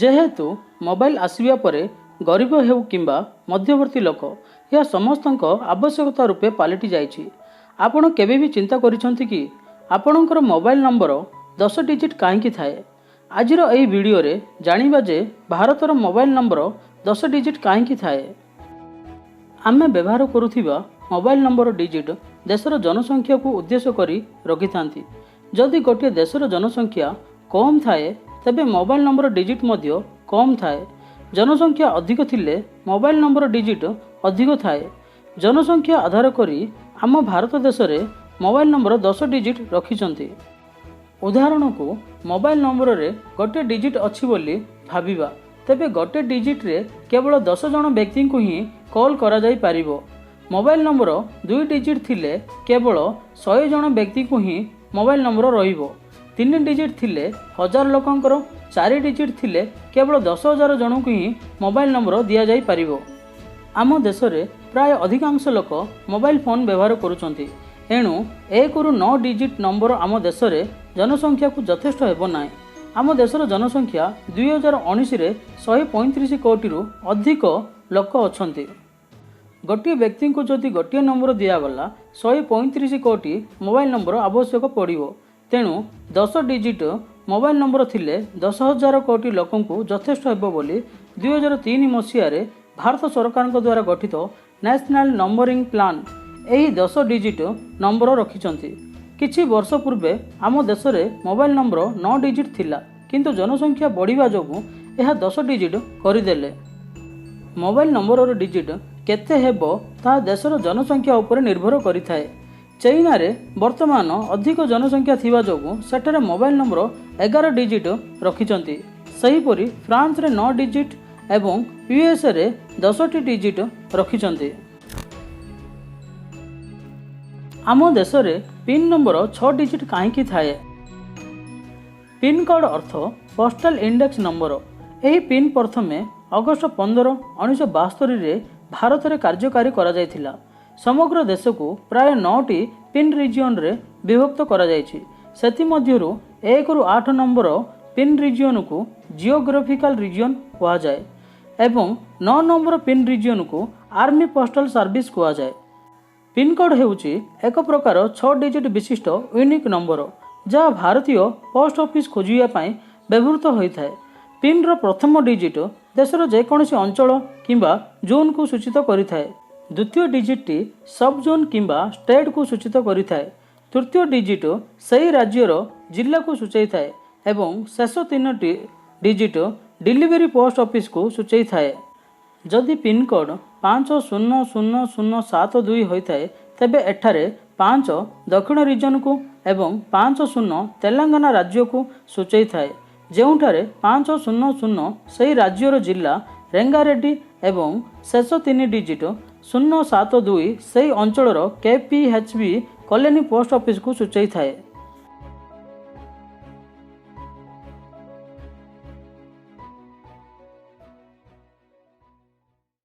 ଯେହେତୁ ମୋବାଇଲ ଆସିବା ପରେ ଗରିବ ହେଉ କିମ୍ବା ମଧ୍ୟବର୍ତ୍ତୀ ଲୋକ, ଏହା ସମସ୍ତଙ୍କ ଆବଶ୍ୟକତା ରୂପେ ପାଲଟି ଯାଇଛି। ଆପଣ କେବେ ବି ଚିନ୍ତା କରିଛନ୍ତି କି, ଆପଣଙ୍କର ମୋବାଇଲ ନମ୍ବର 10 ଡିଜିଟ୍ କାହିଁକି ଥାଏ? ଆଜିର ଏହି ଭିଡ଼ିଓରେ ଜାଣିବା ଯେ ଭାରତର ମୋବାଇଲ ନମ୍ବର 10 ଡିଜିଟ୍ କାହିଁକି ଥାଏ। ଆମେ ବ୍ୟବହାର କରୁଥିବା ମୋବାଇଲ ନମ୍ବର ଡିଜିଟ୍ ଦେଶର ଜନସଂଖ୍ୟାକୁ ଉଦ୍ଦେଶ୍ୟ କରି ରଖିଥାନ୍ତି। ଯଦି ଗୋଟିଏ ଦେଶର ଜନସଂଖ୍ୟା କମ୍ ଥାଏ, ତେବେ ମୋବାଇଲ ନମ୍ବର ଡିଜିଟ୍ ମଧ୍ୟ କମ୍ ଥାଏ। ଜନସଂଖ୍ୟା ଅଧିକ ଥିଲେ ମୋବାଇଲ ନମ୍ବର ଡିଜିଟ୍ ଅଧିକ ଥାଏ। ଜନସଂଖ୍ୟା ଆଧାର କରି ଆମ ଭାରତ ଦେଶରେ ମୋବାଇଲ ନମ୍ବର 10 ଡିଜିଟ୍ ରଖିଛନ୍ତି। ଉଦାହରଣକୁ ମୋବାଇଲ ନମ୍ବରରେ ଗୋଟିଏ ଡିଜିଟ୍ ଅଛି ବୋଲି ଭାବିବା, ତେବେ ଗୋଟିଏ ଡିଜିଟ୍ରେ କେବଳ 10 ଜଣ ବ୍ୟକ୍ତିଙ୍କୁ ହିଁ କଲ୍ କରାଯାଇପାରିବ। ମୋବାଇଲ ନମ୍ବର ଦୁଇ ଡିଜିଟ୍ ଥିଲେ କେବଳ 100 ଜଣ ବ୍ୟକ୍ତିଙ୍କୁ ହିଁ ମୋବାଇଲ ନମ୍ବର ରହିବ। ତିନି ଡିଜିଟ୍ ଥିଲେ 1000 ଲୋକଙ୍କର, ଚାରି ଡିଜିଟ୍ ଥିଲେ କେବଳ 10,000 ଜଣଙ୍କୁ ହିଁ ମୋବାଇଲ ନମ୍ବର ଦିଆଯାଇପାରିବ। ଆମ ଦେଶରେ ପ୍ରାୟ ଅଧିକାଂଶ ଲୋକ ମୋବାଇଲ ଫୋନ୍ ବ୍ୟବହାର କରୁଛନ୍ତି। ଏଣୁ 1ରୁ 9 ଡିଜିଟ୍ ନମ୍ବର ଆମ ଦେଶରେ ଜନସଂଖ୍ୟାକୁ ଯଥେଷ୍ଟ ହେବ ନାହିଁ। ଆମ ଦେଶର ଜନସଂଖ୍ୟା 2019ରେ 135 କୋଟିରୁ ଅଧିକ ଲୋକ ଅଛନ୍ତି। ଗୋଟିଏ ବ୍ୟକ୍ତିଙ୍କୁ ଯଦି ଗୋଟିଏ ନମ୍ବର ଦିଆଗଲା, 135 କୋଟି ମୋବାଇଲ ନମ୍ବର ଆବଶ୍ୟକ ପଡ଼ିବ। ତେଣୁ 10 ଡିଜିଟ୍ ମୋବାଇଲ ନମ୍ବର ଥିଲେ 10,000 କୋଟି ଲୋକଙ୍କୁ ଯଥେଷ୍ଟ ହେବ ବୋଲି 2003 ମସିହାରେ ଭାରତ ସରକାରଙ୍କ ଦ୍ୱାରା ଗଠିତ ନ୍ୟାସନାଲ ନମ୍ବରିଂ ପ୍ଲାନ୍ ଏହି 10 ଡିଜିଟ୍ ନମ୍ବର ରଖିଛନ୍ତି। କିଛି ବର୍ଷ ପୂର୍ବେ ଆମ ଦେଶରେ ମୋବାଇଲ ନମ୍ବର 9 ଡିଜିଟ୍ ଥିଲା, କିନ୍ତୁ ଜନସଂଖ୍ୟା ବଢ଼ିବା ଯୋଗୁଁ ଏହା 10 ଡିଜିଟ୍ କରିଦେଲେ। ମୋବାଇଲ ନମ୍ବରର ଡିଜିଟ୍ କେତେ ହେବ, ତାହା ଦେଶର ଜନସଂଖ୍ୟା ଉପରେ ନିର୍ଭର କରିଥାଏ। ଚାଇନାରେ ବର୍ତ୍ତମାନ ଅଧିକ ଜନସଂଖ୍ୟା ଥିବା ଯୋଗୁଁ ସେଠାରେ ମୋବାଇଲ ନମ୍ବର 11 ଡିଜିଟ୍ ରଖିଛନ୍ତି। ସେହିପରି ଫ୍ରାନ୍ସରେ 9 ଡିଜିଟ୍ ଏବଂ ୟୁଏସ୍ଏରେ 10ଟି ଡିଜିଟ୍ ରଖିଛନ୍ତି। ଆମ ଦେଶରେ ପିନ୍ ନମ୍ବର 6 ଡିଜିଟ୍ କାହିଁକି ଥାଏ? ପିନ୍ କୋଡ୍ ଅର୍ଥ ପୋଷ୍ଟାଲ ଇଣ୍ଡେକ୍ସ ନମ୍ବର। ଏହି ପିନ୍ ପ୍ରଥମେ ଅଗଷ୍ଟ 15, 1972ରେ ଭାରତରେ କାର୍ଯ୍ୟକାରୀ କରାଯାଇଥିଲା। ସମଗ୍ର ଦେଶକୁ ପ୍ରାୟ ନଅଟି ପିନ୍ ରିଜିଅନରେ ବିଭକ୍ତ କରାଯାଇଛି। ସେଥିମଧ୍ୟରୁ 1ରୁ 8 ନମ୍ବର ପିନ୍ ରିଜିଅନକୁ ଜିଓଗ୍ରାଫିକାଲ ରିଜିଅନ କୁହାଯାଏ ଏବଂ 9 ନମ୍ବର ପିନ୍ ରିଜିଅନକୁ ଆର୍ମି ପୋଷ୍ଟାଲ ସର୍ଭିସ କୁହାଯାଏ। ପିନ୍କୋଡ୍ ହେଉଛି ଏକ ପ୍ରକାର 6 ଡିଜିଟ୍ ବିଶିଷ୍ଟ ୟୁନିକ୍ ନମ୍ବର, ଯାହା ଭାରତୀୟ ପୋଷ୍ଟ ଅଫିସ ଖୋଜିବା ପାଇଁ ବ୍ୟବହୃତ ହୋଇଥାଏ। ପିନ୍ର ପ୍ରଥମ ଡିଜିଟ୍ ଦେଶର ଯେକୌଣସି ଅଞ୍ଚଳ କିମ୍ବା ଜୋନ୍କୁ ସୂଚିତ କରିଥାଏ। ଦ୍ୱିତୀୟ ଡିଜିଟ୍ଟି ସବ୍ ଜୋନ୍ କିମ୍ବା ଷ୍ଟେଟ୍କୁ ସୂଚିତ କରିଥାଏ। ତୃତୀୟ ଡିଜିଟ୍ ସେହି ରାଜ୍ୟର ଜିଲ୍ଲାକୁ ସୂଚାଇଥାଏ ଏବଂ ଶେଷ ତିନୋଟି ଡିଜିଟ୍ ଡେଲିଭରି ପୋଷ୍ଟ ଅଫିସକୁ ସୂଚାଇଥାଏ। ଯଦି ପିନ୍କୋଡ୍ 500072 ହୋଇଥାଏ, ତେବେ ଏଠାରେ 5 ଦକ୍ଷିଣ ରିଜନକୁ ଏବଂ 50 ତେଲେଙ୍ଗାନା ରାଜ୍ୟକୁ ସୂଚାଇଥାଏ, ଯେଉଁଠାରେ 500 ସେହି ରାଜ୍ୟର ଜିଲ୍ଲା ରେଙ୍ଗାରେଡ୍ଡି ଏବଂ ଶେଷ ତିନି ଡିଜିଟ୍ 072 ସେହି ଅଞ୍ଚଳର K P H ବି କଲୋନୀ ପୋଷ୍ଟ ଅଫିସକୁ ସୂଚାଇଥାଏ।